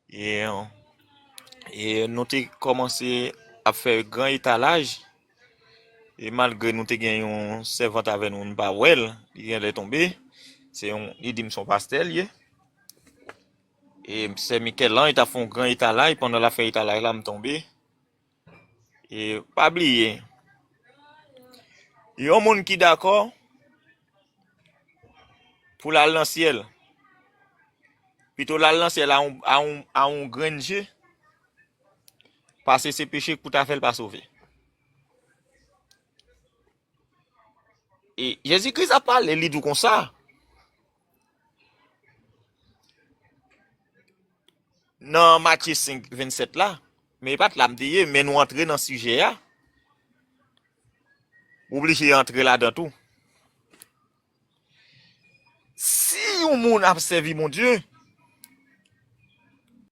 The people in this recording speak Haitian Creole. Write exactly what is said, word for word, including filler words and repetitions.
E, e nou te kòmanse ap fè gran etalaj. E malgre nou te gen yon sèvant avè nou, nou pa wè l, li genlè tonbe. Se yon, li di m se yon pastè l ye. E sè Michel-Ange t ap fè yon gran etalaj, pandan l ap fè etalaj la, m tonbe. E pa bliye, yon moun ki dakò pou l al nan syèl, pito l al nan syèl a yon, a yon, a yon grenn je, pase se peche k pou ta fè l pa sove. E Jezi Kris ap pale, li di w konsa, nan Matye senk, vennsèt la, men e pa t la m te ye, men nou antre nan sijè a. W oblije antre ladan tou. Si yon moun ap sèvi Bondye,